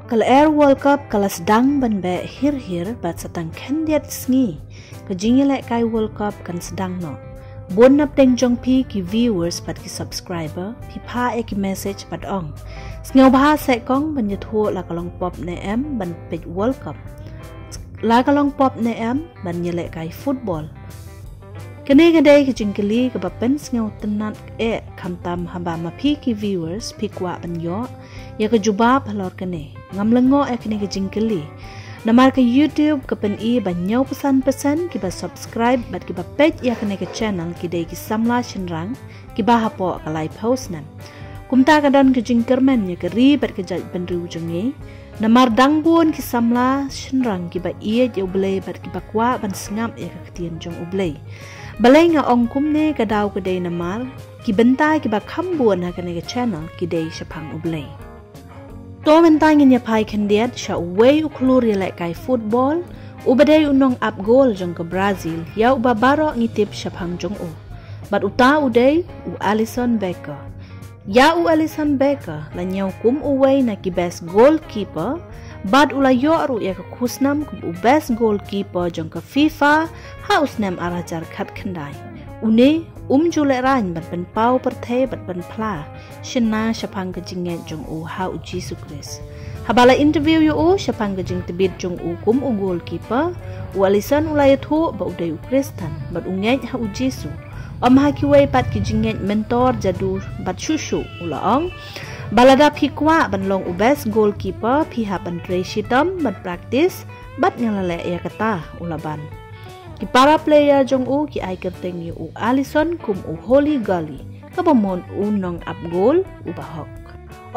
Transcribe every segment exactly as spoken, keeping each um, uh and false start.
Ka lyer World Cup ka la sdang ban beh hir hir bad sa tang khyndiat sngi ka jingïalehkai World Cup kan sdang noh. Bun napdeng jong phi ki viewers bad ki subscriber phi phah ïa ki message bad ong, sngewbha seh kong ban ïathuh la ka long pop ne em ban peit World Cup, la ka long pop ne em ban ïalehkai football. Kane ka dei ka jingkylli kaba pynsngewtynnat eh, khamtam haba ma phi ki viewers phi kwah ban ïoh ïa ka jubab halor kane. Ngam lyngngoh ïa kane ka jingkylli namar ka YouTube ka pyni ba hynñiewphew san percent kiba subscribe bad kiba peit ïa kane ka channel ki dei ki samla shynrang kiba hapoh ka laiphew snem. Kumta ka don ka jingkyrmen ïa ka ri bad ka jaitbynriew jong ngi namar dang bun ki samla shynrang kiba ïeit ïa U Blei bad kiba kwah ban sngap ïa ka ktien jong U Blei. Balei nga ong kumne? Ka daw ka dei namar ki bynta kiba kham bun ha kane ka channel ki dei shaphang U Blei. To mynta ngin ïa phai khyndiat sha uwei u khlur ïalehkai football uba dei u nongap gol jong ka Brazil, ïa uba baroh ngi tip shaphang jong u. Bad uta u dei u Alisson Becker. Ïa u Alisson Becker la ñiew kum uwei na ki best goalkeeper bad u la ïoh ruh ïa ka khusnam kum u best goalkeeper jong ka FIFA ha u snem ar hajar khatkhyndai. Une um ju lehraiñ ban pynpaw pyrthei bad ban phla shynna shaphang ka jingngeit jong u ha U Jisu Khrist. Haba la interview ïa u shaphang ka jingtbit jong u kum u goalkeeper, u Alisson u la ïathuh ba u dei u Khristan bad u ngeit ha U Jisu, ym ha kiwei pat ki jingngeit mentor, jadu bad shuh shuh. U la ong ba lada phi kwah ban long u best goalkeeper phi hap ban trei shitom, ban practice, bad nga la leh ïa kata, u la ban. Ki para player jong u ki ai kyrteng ïa u Alisson kum u Holy Goalie, kaba mut u nongap gol uba hok.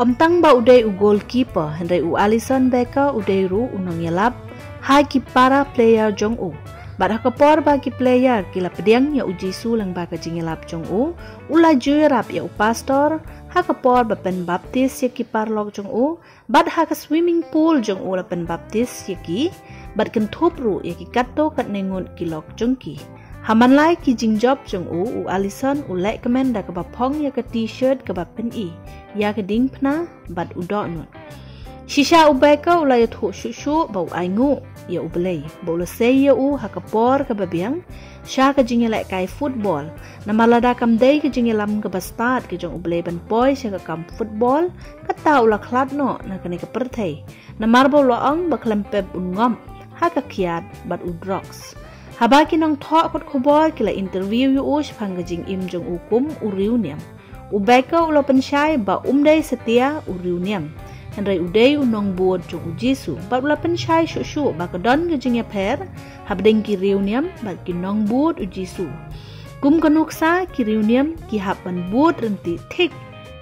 Ym tang ba u dei u goalkeeper, hynrei u Alisson Becker u dei ruh u nongïalap ha ki para player jong u. Bad ha ka por ba ki player ki la pdiang ïa U Jisu lyngba ka jingïalap jong u, u la ju ïarap ïa u pastor ha ka por ba pynbaptis ïa ki paralok jong u, bad ha ka swimming pool jong u la pynbaptis ïa ki, bad kynthup ruh ïa ki katto katne ngut ki lok jong ki. Ha man la ki jingjop jong u, u Alisson u lehkmen da kaba phong ïa ka t-shirt kaba pyni ïa ka diengphna bad u dohnud. Shisha u Becker u la ïathuh shuh shuh ba u ainguh ïa U Blei ba u la sei ïa u ha ka por kaba biang sha ka jingïalehkai football. Namar lada kam dei ka jingïalam kaba stad ka jong U Blei ban poi sha ka kam football, kata u la khlad noh na kane ka pyrthei. Namar ba u la ong ba khlem pep un ngop ha ka kiad bad u drugs. Haba ki nongthoh kot khubor ki la interview ïa u shaphang ka jingim jong u kum u riewniam, u Becker u la pynshai ba um dei satia u riewniam, hynrei u dei u nongbud jong U Jisu. Bad u la pynshai shuh shuh ba ka don ka jingïapher hapdeng ki riewniam bad ki nongbud U Jisu. Kum ka nuksa, ki riewniam ki hap ban bud ryntih thik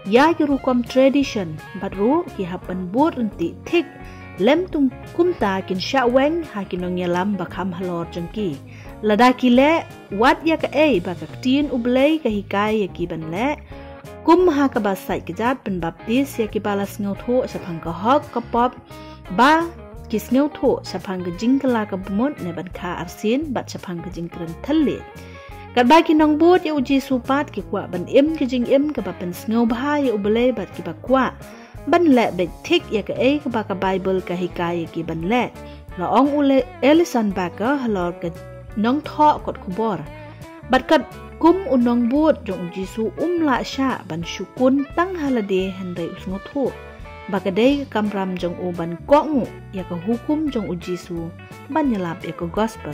ïa ki rukom tradition, bad ruh ki hap ban bud ryntih thik lem tung, kumta kin shah weng ha ki nongïalam ba kham halor jong ki. Lada ki leh wat ïa kaei ba ka ktien U Blei ka hikai ïa ki ban leh, kum ha kaba sait kjat pynbaptis ïa kiba la sngewthuh shaphang ka hok ka pop, ba ki sngewthuh shaphang ka jingkylla ka bamut ne ban kha arsien bad shaphang ka jingkren thylliej. Katba ki nongbud ïa U Jisu pat ki kwah ban im ka jingim kaba pynsngewbha ïa U Blei bad kiba kwah ban leh beit thik ïa kaei kaba ka Baibl ka hikai ïa ki ban leh, la ong u Alisson Becker halor ka nongthoh kot khubor. Bad kat kum u nongbud jong U Jisu, um lah shah ban shu kun tang ha lade, hynrei u sngewthuh ba ka dei ka kamram jong u ban kohnguh ïa ka hukum jong U Jisu ban ïalap ïa ka gospel.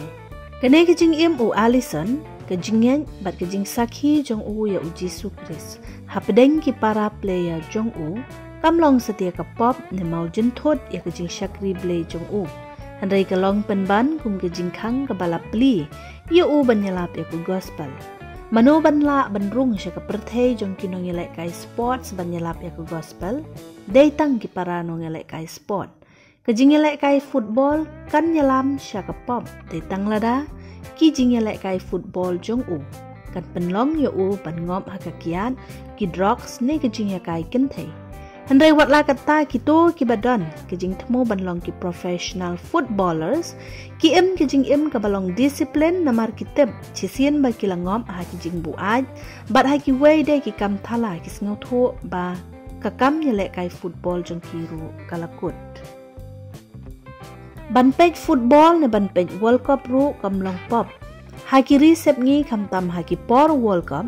Kane ka jingim u Alisson, ka jingngeit bad ka jingsakhi jong u ïa U Jisu Khrist hapdeng ki para player jong u, kam long satia ka pop ne mawjynthut ïa ka jingshakri Blei jong u. Hynrei ka long pynban kum ka jingkhang kaba la plie ïa u ban ïalap ïa ka gospel. Mano ban lah ban rung sha ka pyrthei jong ki nongïalehkai sports ban ïalap ïa ka gospel? Dei tang ki para nongïalehkai sport. Ka jingïalehkai football kan ïalam sha ka pop, dei tang lada ki jingïalehkai football jong u kan pynlong ïa u ban ngop ha ka kiad, ki drugs ne ka jingïakai kynthei. Hynrei wat la katta, kito kiba don ka jingthmu ban long ki professional footballers ki im ka jingim kaba long discipline, namar ki tip shisien ba ki la ngop ha ki jingbuaid bad ha kiwei de ki kam thala, ki sngewthuh ba ka kam ïalehkai football jong ki ruh ka la kut. Ban peit football ne ban peit World Cup ruh kam long pop. Ha ki ri sepngi khamtam ha ki por World Cup,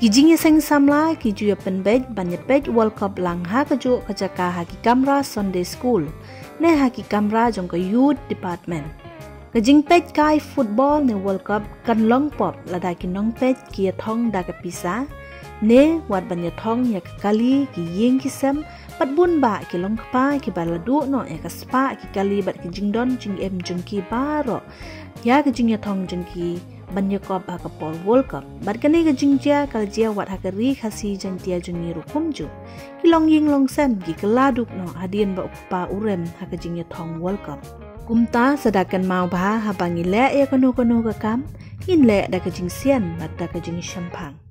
ki jingïaseng samla ki ju ïa pynbeit ban ïa peit World Cup lang ha kajuh ka jaka ha ki kamra Sunday School ne ha ki kamra jong ka Youth Department. Ka jingpeit kai football ne World Cup kan long pop lada ki nongpeit ki ïathong da ka pisa ne wat ban ïathong ïa ka kali, ki ïing ki sem, bad bun bah ki longkpa kiba la duh noh ïa ka spah ki kali bad ki jingdon jingem jong ki baroh ïa ka jingïathong jong ki ban ïakop ha ka por World Cup. Bad kane ka jingjia ka la jia wat ha ka Ri Khasi Jaiñtia jong ngi ruh kumjuh. Ki longïing longsem ki kylla duk noh hadien ba u kpa u rem ha ka jingïathong World Cup. Kumta sa da kynmaw bha haba ngi leh ïa kano kano ka kam, ngin leh da ka jingsian bad da ka jingshemphang.